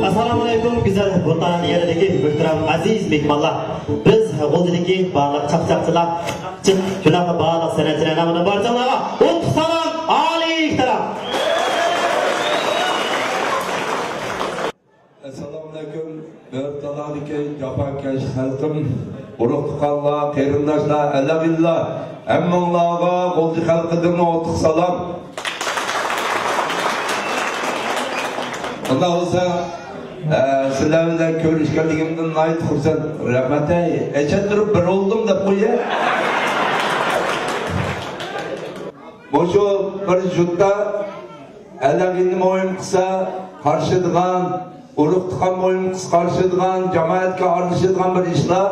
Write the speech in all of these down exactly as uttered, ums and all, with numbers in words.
ئەسسالامۇئەلەيكۇم، گۈزەل ۋەتەن يېرىدىكى مۆھتەرەم ئەزىز مېھمانلار. بىز غۇلجىدىكى بارلىق چاقچاقچىلار، شۇنداقلا بارلىق سەنئەتچىلەرنىڭ بارچىڭلارغا ئوتلۇق سالام، ئالىي ئېھتىرام. ئەسسالامۇئەلەيكۇم، بۆرتالاغدىكى جاپاكەش خەلقىم، ئۇرۇق تۇغقانلار، قېرىنداشلار، ئەلەغىللار، ھەممىڭلارغا غۇلجا خەلقىدىن ئوتلۇق سالام. ئۇنداق بولسا، ئە، سىلەر بىلەن كۆرۈشكەنلىكىمدىن ناھايىتى خۇرسەن. رەھمەت، ھەي، ئەچەتتۈرۈپ بىر بولدۇم دەپ قويە. مۇشۇ بىر جۇتتا ئەلەغىنى مۇھىم قىلسا قارىشىدىغان، ئۇرۇق تۇغقان مۇھىم قىلسا قارىشىدىغان، جامائەتكە ئارىلىشىدىغان بىر ئىشلار،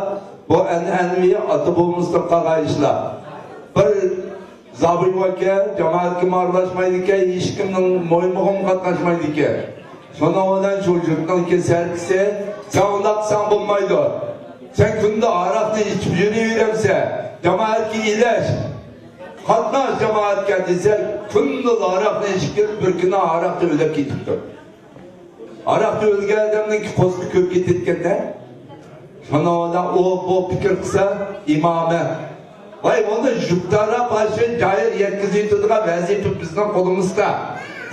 بۇ ئەنئەنىۋى ئاتا-بوۋىمىزدىن قالغان ئىشلار. بىر زابىۋاكە جامائەتكىمۇ ئارىلاشمايدىكەن، ھېچكىمنىڭ مۇھىمىغىمۇ قاتناشمايدىكەن. شۇنىڭ بىلەن شۇ يۇرتنىڭكى سەركىسى، سەن ئۇنداق قىلساڭ بولمايدۇ. سەن كۈندە ھاراقنى ئىچىپ يۈرۈۋېرەمسەن، جامائەتكە ئىلەش، قاتناش جامائەتكە دېسەك، كۈندىلا ھاراقنى ئىچىپ كېلىپ، بىر كۈنى ھاراقتا ئۆلۈپ كېتىپتۇ. ھاراقتا ئۆلگەن ئادەمنىڭكى قورسىقى كۆپ كېتىدىكەن-دە. شۇنىڭ بىلەن ئۇ بۇ پىكىر قىلسا، ئىمامى، ۋاي، ئۇنى جۈپتارا پاشا جايىغا يەتكۈزۈۋېتىدىغان ۋەزىپە بىزنىڭ قولىمىزدا.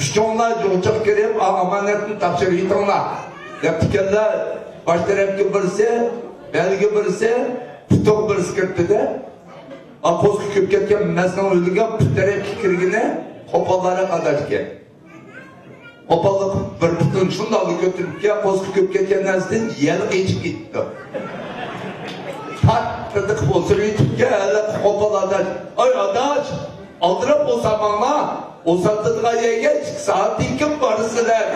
ئۈچۈڭلار جۇغچىغا كىرىپ، ئا-، ئامانەتنى تاپشۇرۇۋېتىڭلار، دەپتىكەنلەر. باش تەرەپكە بىرسى، بەلگە بىرسى، پۇتىغا بىرسى كىرىپتۇ-دە. ئا، قورسىقى كۆپ كەتكەن مەستنىڭ ئۆلگەن پۇت تەرەپكە كىرگىنى قوپاللاراق ئاداش ئىكەن. قوپاللىق بىر پۇتىنى شۇنداقلا كۆتۈرۈپكەن، قورسىقى كۆپ كەتكەن نەرسىدىن يەل قېچىپ كېتىپتۇ. تارتتىرىدىقىپ ئولتۇرۇۋېتىپكەن، ھېلىقى قوپال ئاداش. ئاي ئاداش، ئالدىراپ ئولتۇرماڭلار، ئولتۇرىدىغان يەرگە ئىككى سائەتتىن كېيىن بارىسىلەر.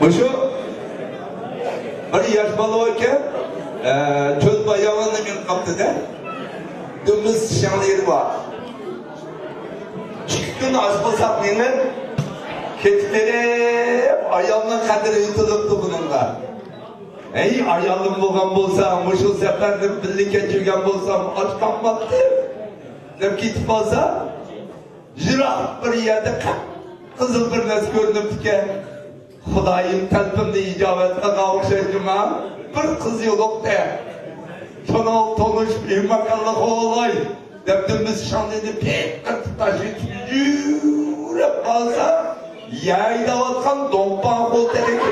مۇشۇ بىر ياش بالا ئىكەن، ئە، چۆل باياۋاندا مېڭىپ قاپتۇ-دە. دۈمبىسى شاڭلىرى بار. ئىككى كۈن ئاچ قورساق مېڭىپ كېتىپ بېرىپ، ئايالنىڭ قەدرى ئېيتىلىپتۇ بۇنىڭغا. ئەي، ئايالىم بولغان بولسا، مۇشۇ سەپەرنى بىللە كەچۈرگەن بولسام، ئاچ قالماپتىم، دەپ كېتىپ قالسا، يىراق بىر يەردە قىپقىزىل بىر نەرسە كۆرۈنۈپتىكەن. خۇدايىم، تەلىپىمنى ئىجابەت قىلغان ئوخشايدۇ جۇما. بىر قىز يولۇقتى. شۇنىڭ تونۇشۇپ ئۆي ماكانلىق بولاي دەپ، دۈمبىسى شاڭلىنى پىقىرتىپ تاشلىۋېتىپ، يۈ- قالسا، يەيدەۋاتقان دوڭپاڭ قول تەرەككە.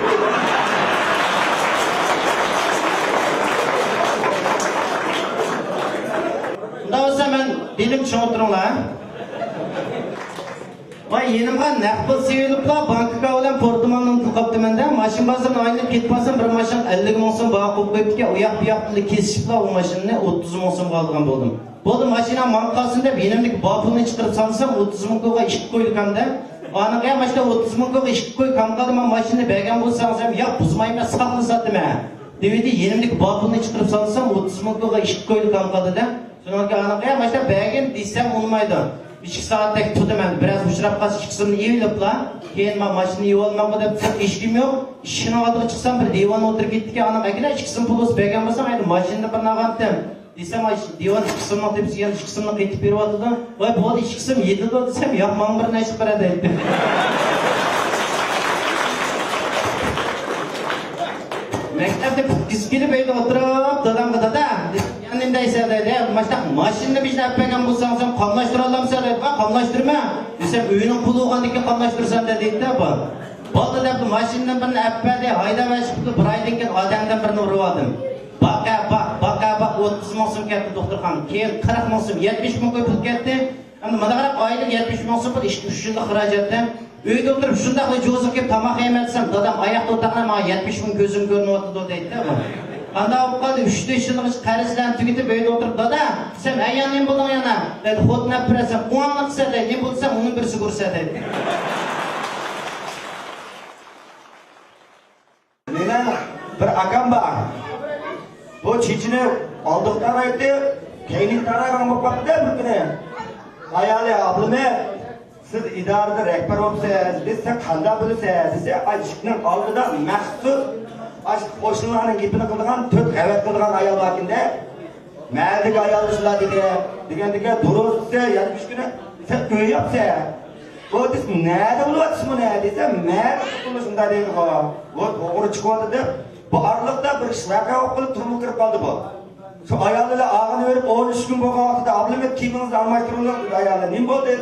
ئۇنداق بولسا، مەن دېدىم، چۈشىنىپ تۇرۇڭلار. ۋاي، يېنىمغا نەق پۇل سېلىپلا، بانكا كارتى بىلەن پورتموننى ئۇنتۇپ قاپتىمەن-دە، ماشىنا بازىرىنى ئايلىنىپ كېتىپ بارسام، بىر ماشىنا ئەللىك مىڭ سوم باھا قويۇپ قويۇپتىكەن، ئۇ ياق بۇ ياقتىن كېسىشىپلا، ئۇ ماشىنىنى ئوتتۇز مىڭ سومغا ئالغان بولدۇم. بولدى، ماشىنا ماڭا قالسۇن دەپ، يېنىمدىكى بار پۇلنى چىقىرىپ سالسام، ئوتتۇز مىڭ كويغا ئىككى كويلۇق ھەمدە. ئانىڭغا، يا ماشىنا ئوتتۇز مىڭ كويغا ئىككى كوي كام قالدى، مانا ماشىنىنى بەرگەن بولساڭىز ھەم، ياق، بۇزمايمەن، ساقلا ساتىمەن دېۋىدى. يېنىمدىكى بار پۇلنى چىقىرىپ سالسام، ئوتتۇز مىڭ كويغا ئىككى كويلۇق كام قالدى-دە. شۇنىڭغا ئانىڭغا، يا ماشىنا بەرگىن دېسەم ئۇنىمايدۇ. ئىككى سائەتتەك تۇردۇم، ئەمدى بىراز ئۇچراپ قالسا ئىككى قىسمىنى ئېلىپلا، كېيىن مانا ماشىنا ئېلىۋالمامغۇ دەپ، سىرت ئىشىكىم يوق. ئىشىكنىڭ ئالدىغا چىقسام، بىر دىۋان ئولتۇرۇپ كېتىپتىكەن، ئانىڭغا ئەكىلە ئىككى قىسىم پۇل بولسا بەرگەن بولساڭ، ئەمدى ماشىنىدا بىرنى ئالغانتىم. دېسەم، ئاي، دىۋان ئىككى قىسىمنىڭ تېپىسىگە يەنە ئىككى قىسىمنى قېتىپ بېرىۋاتىدۇ. ۋاي، بولدى، ئىككى قىسىم يېتىدۇ دېسەم، ياق، ماڭا بىرنى ئېلىپ بېرە دەيدۇ. مەكتەپتە پۈتكۈزۈپ كېلىپ، ئۆيدە ئولتۇرۇپ، دادامغا، دادا، يەنە نېمە دەيسەن دەيدۇ. ماشىنا، ماشىنىنى بىزنى ئەپ بەرگەن بولساڭ، سەن قاملاشتۇرالامسەن دەيدۇ. ۋاي، قاملاشتۇرىمەن دېسەم، ئۆينىڭ پۇلى بولغاندىن كېيىن قاملاشتۇرىسەن دەيدۇ-دە بۇ. بولدى دەپلا ماشىنىدىن بىرنى ئەپ بەردى، ھەيدەۋەتۈشۈپلا، بىر ئايدىن كېيىن ئادەمدىن بىرنى ئۇرۇۋالدىم. باقە باق، باقە باق، ئوتتۇز مىڭ سوم كەتتى دوختۇرخانىغا. كېيىن قىرىق مىڭ سوم، يەتمىش مىڭ كوي پۇل كەتتى. ئەمدى مانا قاراپ، ئايلىق يەتمىش مىڭ سوم پۇل، ئىككى ئۈچ يىللىق خىراجەتتىن. ئۆيدە ئولتۇرۇپ شۇنداقلا جوزۇپ كېلىپ تاماق يەيمەن دېسەم، دادام ئاياقتا ئولتۇرغىنە ماڭا يەتمىش مىڭ كۆزۈم كۆرۈنۈۋاتىدۇ دەيدۇ-دە بۇ. قانداق بولۇپ قالدى؟ ئۈچ تۆت يىللىق قەرزلەرنى تۈگىتىپ ئۆيدە ئولتۇرۇپ، دادا دېسەم، ھەي يا نېمە بولدۇڭ يەنە دەيدۇ. خوتۇن ئەپ بېرەسەن، ئۇڭاڭنى قىلسا دەيدۇ، نېمە بولسا ئۇنى بىرسىگە ئۇرسا دەيدۇ. مېنىڭ بىر ئاكام بار. بۇ چېچىنى ئالدىغا تارايتتى، كەينىگە تارايدىغان بولۇپ قاپتۇ-دە بىر كۈنى. ئايالى، ئابلىمىت، سىز ئىدارىدە رەھبەر بولۇپسىز، بىز سەن قانداق بىلىسەن دېسە، ئاي، ئىشىكنىڭ ئالدىدا مەخسۇس ئاشۇ قوشنىلارنىڭ گېپىنى قىلىدىغان تۆت قەۋەت قىلىدىغان ئايال باركەن-دە. مەھەللىدىكى ئاياللار شۇنداق دېدى، دېگەندىكىن، دۇرۇس دېسە، يەتمىش كۈنى سەن ئۆي ياپسەن. ئۇ دېسە، نەدە بولۇۋاتىسىز بۇنى دېسە، مەدە شۇنداق دەيدىغۇ. ئۇ توغرا چىقىۋاتىدۇ دەپ، بۇ ئارىلىقتا بىر ئىش ۋەقە بولۇپ قېلىپ تۈرمىگە كىرىپ قالدى بۇ. شۇ ئايالى بىلەن ئالغىنى بېرىپ ئون ئۈچ كۈن بولغان ۋاقىتتا، ئابلىمىت كىيىمىڭىزنى ئالماشتۇرۇڭلار دېدى ئايالى. نېمە بولدى؟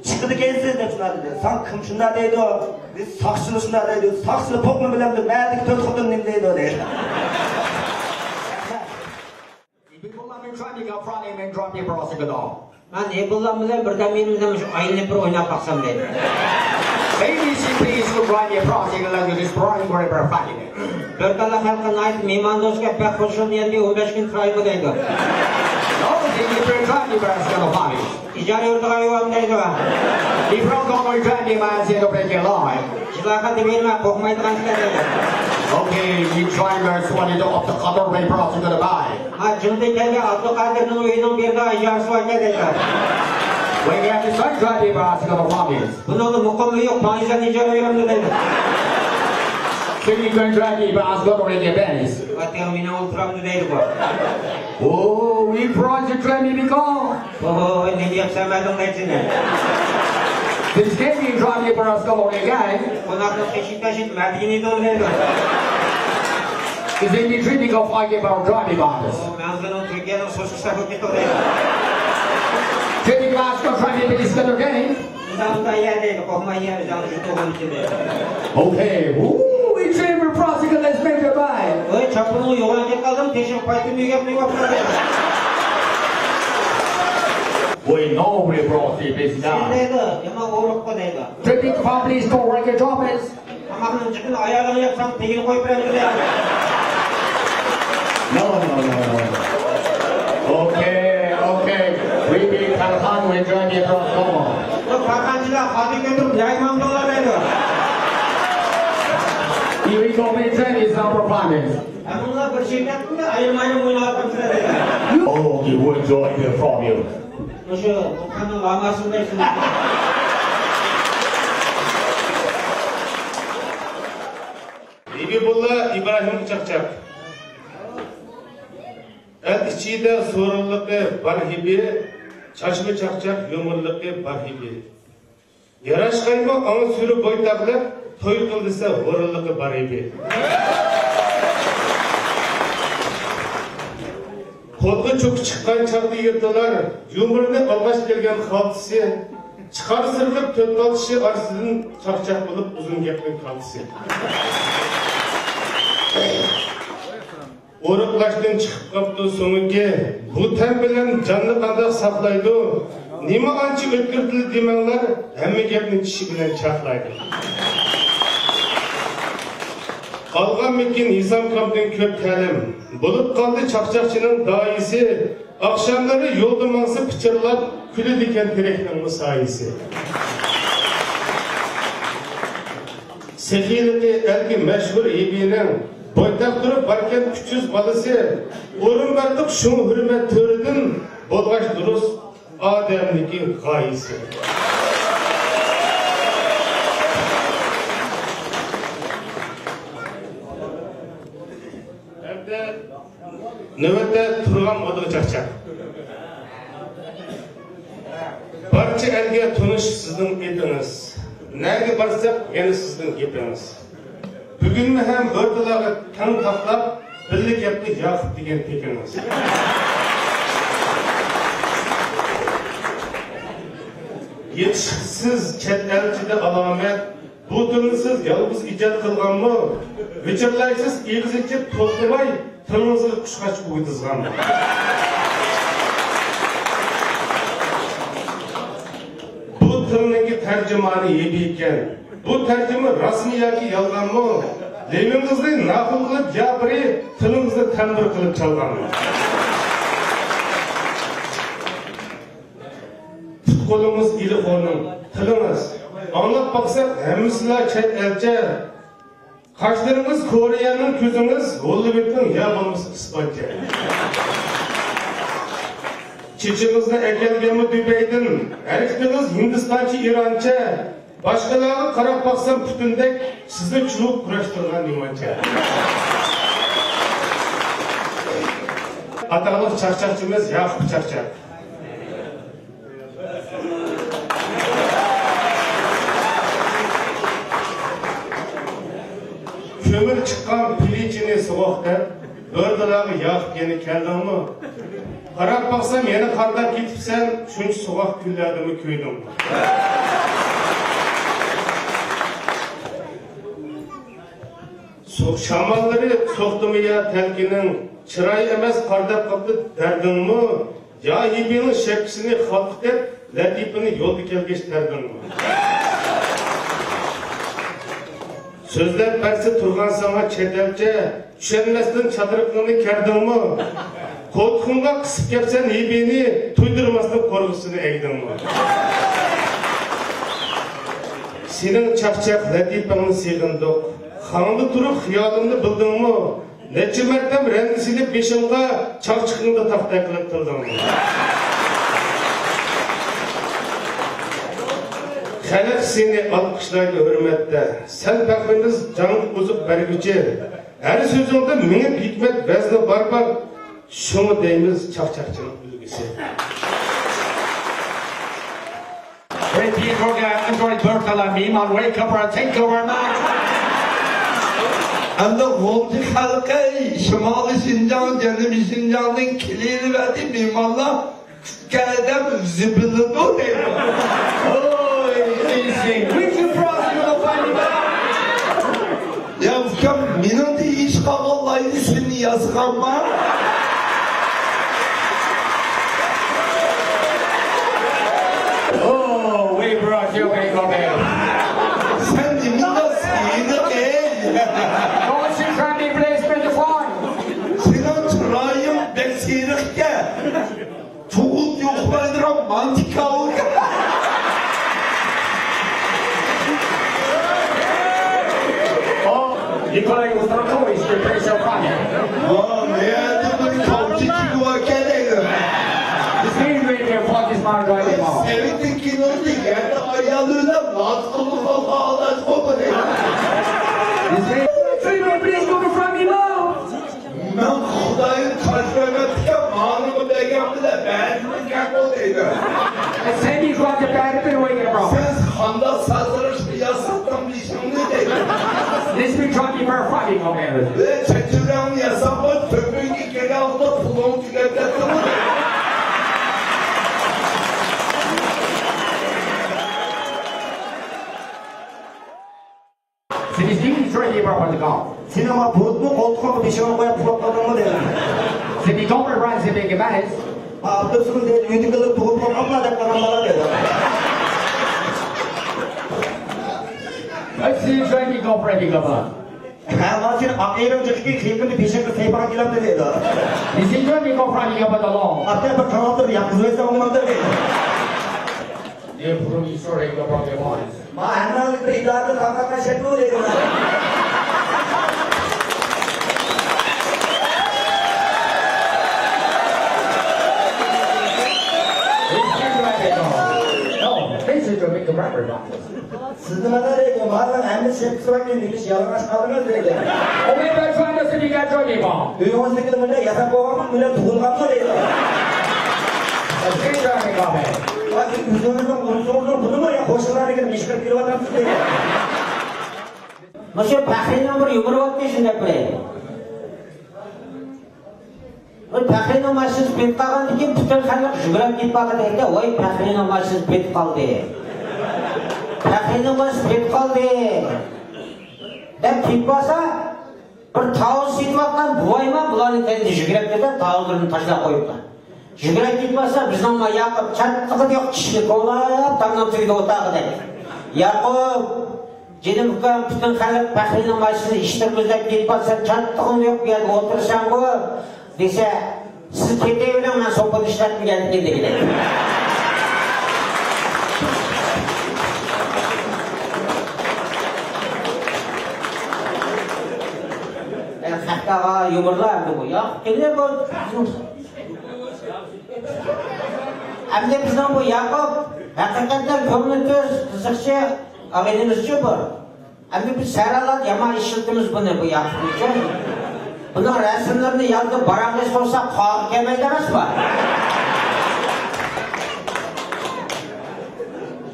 چىقىدىكەنسىز دەپ شۇنداق دېدى. ساڭا كىم شۇنداق دەيدۇ؟ دېسە، ساقچىلار شۇنداق دەيدۇ. ساقچىلار پوقنى بىلەمدۇ؟ مەدىكى تۆت خوتۇن نېمە دەيدۇ دەيدۇ. People love me, try me, got Friday, man, drop me, bro, sing along. مەن ھېبۇللام بىلەن بىردەم يېنىمدا مۇشۇ ئايلىنىپ بىر ئويناپ باقسام دەيدۇ. Baby, she please to drive me across the line with this bright forever fighting. بىر تاللا خەلققە ناھايىتى مېھماندوستكەن، بەك خۇشال يەردە ئون بەش كۈن تۇرايمۇ دەيدۇ. No, they need to drive me across the line. ئىجارە يۇرتىغا ئۆيۋام دەيدۇ. If you don't go drive me, man, say to break your line. جىلاخان دېمەيمەن، قورقمايدىغان ئىكەن دەيدۇ. Okay, you drivers wanted to up the cutter, they brought you to the bay. ھا، جىڭدىن كەلگەن ئابدۇقادىرنىڭ ئۆيىنىڭ بىردە ئىجارىسى باركەن دەيدۇ. When you have to start driving, bro, to the promise. بۇنىڭدا مۇقىملىقى يوق، پاڭيۈزەن ئىجارە بېرەمدۇ دەيدۇ. So you can drive me, bro, to the Benz. ۋاي، تېخى مېنى ئولتۇرامدۇ دەيدۇ بۇ. Oh, we brought you drive me, because. ۋوي، نېمە يەپ سەمەدىڭ دەيسىنى. This game you drive me, bro, to the again. قوناقنى قېشىپ تاشلاپ مەدىنىدە ئوينايدۇ. Is in the dreaming of I get around driving bars. ئۇ مەڭزىنىڭ تۈركىيەنىڭ سوسكىسى بولۇپ كېتىدۇ دەيدۇ. Dreaming bars go driving me is the game. ئۇنداق ئۇنداق يە دەيدۇ، قورقماي يە، ئۆزۈڭ شۇ توغرا ئىچىدە. Okay, ooh, we dream we prosecute, let's make a buy. ۋوي، چاپىنىڭ يوغان كېلىپ قالدىمۇ، تېشىغا پايتىمۇ يۆگەپمۇ يوق. We know we prosecute سەن now. دەيدۇ، يامان ئورۇققا دەيدۇ. Dreaming families don't work a job is تاماقنىڭ جىقىنى ئايالىڭ يەپ، ساڭا تېگىنى قويۇپ بېرەمدۇ دەيدۇ. No, no, no, no. Okay, okay. We be Tarhan, we join the cross. Come on. بۇ كارخانىچىلار خادىم كۆتۈرۈپ يايمامدۇلار دەيدۇ. Here we go, we join the Zampa Finance. ھەممىڭلار بىر شىركەتتىمۇ ئايرىم-ئايرىم ئويناۋاتامسىلەر دەيدۇ. Oh, okay, we join the from you. مۇشۇ قۇرئاننىڭ لاماسىنى دەيسىلەر. ھېبىبۇللا ئىبراھىم چاقچاق. ئەل ئىچىدە سورۇنلۇقى بار ھېبى، چاچما چاقچاق يۇمۇرلۇقى بار ھېبى. ياراشقايمۇ ئاڭ سۈرى بويتاقلىق، توي قىل دېسە ھۇرۇنلۇقى بار ھېبى. قولغا چوكا چىققان چاغدا يىرتىلار، يۇمۇرنى ئالغاچ كەلگەن خالتىسى. چىقار سىرلىق تۆت تال چىشى ئارىسىدىن چاقچاق بولۇپ ئۇزۇن گەپنىڭ كالتىسى. ئورۇقلاشتىن چىقىپ قاپتۇ سۆڭىكى، بۇ تەن بىلەن جاننى قانداق ساقلايدۇ؟ نېمە ئانچە ئۆتكۈر تىل دېمەڭلار، ھەممە گەپنى چىشى بىلەن چاقلايدۇ. ئالغانمىكىن ھېسام كامدىن كۆپ تەلىم، بولۇپ قالدى چاقچاقچىنىڭ دايىسى. ئاخشاملىرى يولدا ماڭسا پىچىرلاپ، كۈلىدىكەن تېرەكنىڭمۇ سايىسى. سېخىيلىقى ئەلگە مەشھۇر ھېبىنىڭ، بويتاق تۇرۇپ باركەن ئۈچ يۈز بالىسى. ئورۇن بەردۇق شۇڭا ھۆرمەت تۆرىدىن، بولغاچ دۇرۇس ئادەمنىڭكى غايىسى. نۆۋەتتە تۇرغان مودىغا چاقچاق. بارچە ئەلگە تونۇش سىزنىڭ ئېتىڭىز. نەگە بارساق يەنە سىزنىڭ گېپىڭىز. بۈگۈنمۇ ھەم بۆردىلارغا تەڭ تاقلاپ، بىللە كەپتۇ ياقۇپ دېگەن پېتىڭىز. يېتىشسىز چەت ئەلچىدە ئالامەت، بۇ تىلنى سىز يالغۇز ئىجاد قىلغانمۇ؟ ۋىچىرلايسىز ئېغىز ئېچىپ توختىماي، تىلىڭىزغا قۇشقاچ ئۇۋىتىزغانمۇ؟ بۇ تىلنىڭكى تەرجىمانى ھېبىكەن. بۇ تەرجىمە راستمۇ ياكى يالغانمۇ؟ لېۋىڭىزنى ناخۇن قىلىپ يا بىرى، تىلىڭىزنى تەمبۇر قىلىپ چالغانمۇ؟ پۇت-قولىڭىز ئىلى خورنىڭ، تىلىڭىز. ئاڭلاپ باقساق ھەممىسىلا چەت ئەلچە. قاشلىرىڭىز كورېيەنىڭ، كۆزىڭىز ھوللىۋۇدنىڭ يا بولمىسا ئىسپانچە. چېچىڭىزنى ئەكەلگەنمۇ دۇبەيدىن، ھەرىكىتىڭىز ھىندىستانچە، ئىرانچە. باشقىلارغا قاراپ باقسام پۈتۈندەك، سىزنى چۇۋۇپ قۇراشتۇرغان نېمانچە. ئاتاقلىق چاقچاقچىمىز ياقۇپ چاقچاق. كۆمۈر چىققان پىلىچىنى سوغۇق دەپ، بۆردىلارغا ياقۇپ يەنە كەلدىڭمۇ؟ قاراپ باقسام يەنە قانداق كېتىپسەن، شۇنچە سوغۇق كۈنلەردىمۇ كۆيدۈڭمۇ؟ سو-، شاماللىرى سوقتىمۇ يا تەلكىنىڭ، چىرايى ئەمەس قارداپ قاپتۇ دەردىڭمۇ؟ يا ھېبىنىڭ شەپكىسىنى خالقىتىپ، لەتىپىنى يولدا كەلگەچ تەردىڭمۇ؟ سۆزلەپ بەرسە تۇرغان ساڭا چەت ئەلچە، چۈشەنمەستىن چاترىقىڭنى كەردىڭمۇ؟ قولتۇقۇڭغا قىسىپ كەپسەن ھېبىنى، تۇيدۇرماستىن قورغىسىنى ئەگدىڭمۇ؟ سېنىڭ چاقچاق لەتىپەڭنى سېغىندۇق، خاڭدا تۇرۇپ خىيالىمنى بىلدىڭمۇ؟ نەچچە مەرتەم رەندە سېلىپ بېشىڭغا، چاقچىقىڭدا تاختا قىلىپ تىلدىڭمۇ؟ خەلق سېنى ئالقىشلايدۇ ھۆرمەتتە، سەن پەخرىمىز، جانغا ئوزۇق بەرگۈچى. ھەر سۆزۈڭدە مېڭىپ ھېكمەت ۋەزنى بار بار، شۇڭا دەيمىز چاقچاقچىنىڭ ئۈلگىسى. Great people, enjoy بۆرتالا مېھمان، wake up or take over, man. ئەمدى غۇلجا خەلقى شىمالىي شىنجاڭ، جەنۇبىي شىنجاڭدىن كېلىۋەردى مېھمانلار، كەدەم زىبىلىدۇ دەيدۇ. ئوي، ئىسى، ۋىچ پروسىس يۇ فاينىنگ؟ يا ئۇكام، مېنىڭدە ھېچ قالغان لاينى سېنى ياسىغانما؟ Oh, we brought you people there. سەن نېمىنداق سېرىق، ئەي؟ Don't you try me, please, make it fine. سېنىڭ چىرايىڭ بەك سېرىقكەن. تۇغۇت يوقلايدىغان مانتىكاۋۇ. Oh, Nikolay Ustrakovich, the Prince of Fire. ۋا، نەدە بىر كاۋچى چىقىۋەركەن ئەينى. This is where the fuck is my driving on. سوۋېتنىڭ كىنوسىدا يەردە ئايال ئۆلەپ، لاز قىلىپ قالغان ئادەم بۇ. This is Please go to front, you know. مەن خۇدايىم تاش بەرمەپتىكەن، مانىمۇ بەرگەن بىلەن بەرگىنىڭ گەپ بولدى. سەن ئىشۋاجە بەرىبىر ئوينىما. سەن قانداق سازدۇرۇشنى ياساتتىڭ بېشىڭنى دەيدۇ. This will try to be very funny, okay. ۋە چەچۈرەڭنى ياساپ قوي، تۆپۈڭگە كىرگەن ۋاقىتتا پۇلۇڭ تۈگەپ كەتتىمۇ دەيدۇ. It is being destroyed here by the God. سېنىڭ ما بۇرۇتمۇ قولتۇقۇڭغا بېشىڭنى قويۇپ ئۇخلاپ قالدىڭمۇ دەيدۇ. They become a rise, they make a mess. ئابدۇرسۇل دەيدۇ، ئۆيدىكىلەر تۇغۇپ باقاملا دەپ قالغان بالا دەيدۇ. It's destroyed, they go for it, they go for it. ھە، ما سېنىڭ ئاق ئېرىڭ جىقكى قېيىقىمنى بېشىڭغا سەيپاغا كېلەمدۇ دەيدۇ. They say, "Don't make a friend, you got along." ئاتا بىر قاڭالتىر ياققۇزۇۋەتسە ئوڭمامدۇ دەيدۇ. They put on you sorry, you got your minds. ما ھەممىڭلار بىر ئىدارىدە تاماققا شەكلۇ دەيدۇ. They say, "Don't make a friend." No, they say, "Don't make a friend." سىزنى مانا دەيدۇ، مانا ھەممە شەپكىسى بار ئىكەن، نېمىش يالىڭاچ قالدىڭىز دەيدۇ. ئۇنى بىر ساندا سىزگە جويلىما. ئۆيىڭىزدىكىنى مۇنداق ياساپ بولغانمۇ، مۇنداق تۇغۇلغانمۇ دەيدۇ. سىزگە جويلىما. ۋاي، ئۆزىڭىزنىڭ ئۇرۇشىڭىزنىڭ بۇنىمۇ يا قوشنىلارنىڭكىنى مىشقىرىپ كېلىۋاتامسىز دەيدۇ. مۇشۇ پەخرىنىڭ بىر يۇمۇرى بارتى، شۇنداق بىر. بۇ پەخرىنىڭ ماشىنىسى پېتىپ قالغاندىن كېيىن پۈتۈن خەلق يۈگۈرۈپ كېتىپ قالغان دەيدۇ. ۋاي، پەخرىنىڭ ماشىنىسى پېتىپ قالدى. پەخرىنىڭ ماشىنىسى پېتىپ قالدى دەپ كېتىپ قالسا، بىر تاۋۇز سېتىۋاتقان بوۋايمۇ بۇلارنىڭ كەينىدىن يۈگۈرۈپ كېتىپ، تاۋۇزلىرىنى تاشلاپ قويۇپتۇ. يۈگۈرۈپ كېتىپ قالسا، بىزنىڭ ما ياقۇپ چاتىقىدا يوق چىشىنى كولاپ، تامنىڭ تۈۋىدە ئولتۇرغۇدەك. ياقۇپ، جېنىم ئۇكام، پۈتۈن خەلق پەخرىنىڭ ماشىنىسىنى ئىشتىرىمىز دەپ كېتىپ قالسا، سەن چاتىقىڭدا يوق بۇ يەردە ئولتۇرىسەنغۇ، دېسە، سىز كېتىۋېرىڭ، مەن سوپىنى ئىشلەتمىگەن دېگەندەك. ئە، خەتاغا يۇمۇرلار ئەمدى بۇ. ياق، قېنى بۇ. ئەمدى بىزنىڭ بۇ ياقۇپ ھەقىقەتەن كۆڭلى تۈز، قىزىقچى ئاغىنىمىزچۇ بۇ. ئەمدى بىز سەرەلات يامان ئىشلىتىمىز بۇنى، بۇ ياقۇپنىچۇ. بۇنىڭ رەسىملىرىنى يازدى، باراڭلىش بولسا قاغا كەلمەيدۇ ئەمەسمۇ؟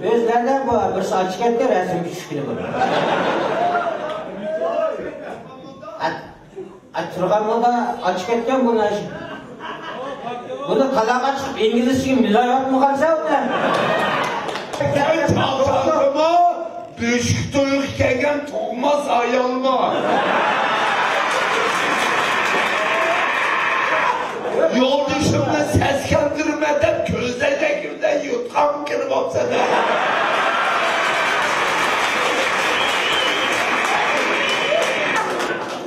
ئۆزلەردە بۇ بىرسى ئاچ كەتتى، رەسىم چۈشكىلى بۇ. ئە، تۇرغان بالىدا ئاچ كەتكەن بۇنى. بۇنى تالاغا چىقىپ ئىنگلىزچىگە مىلايۋاتمىغانسەن ئۇنى. چاقچاقلىما، بۆشۈك تويغا كەلگەن تۇغماس ئايالما. يولدىشىمنى سەسكەندۈرمە دەپ كۆزەينەكلىرىمدە يوتقانغا كىرىۋاپسەن.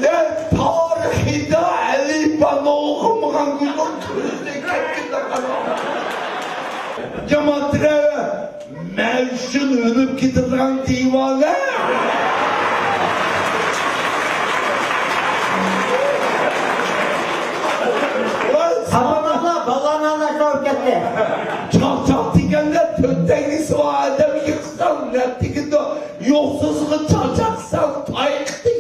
يا تارىخىدا ئەلىپبانى ئوقۇمىغان گۈلنۇر كۆزىدىن كەتكىنىدە قالغان. جامائەت، مەن ئۈچۈن ئۆلۈپ كېتىدىغان دىۋانە. ساۋابىڭلار، بالىلارنى ئالداشتۇرۇپ كەتتى. چاقچاق دېگەندە تۆت تەڭگىسى بار ئادەمگە قىلساڭ نەپ تېگىدۇ، يوقسۇزغا چاقچاق قىلساڭ تايىقى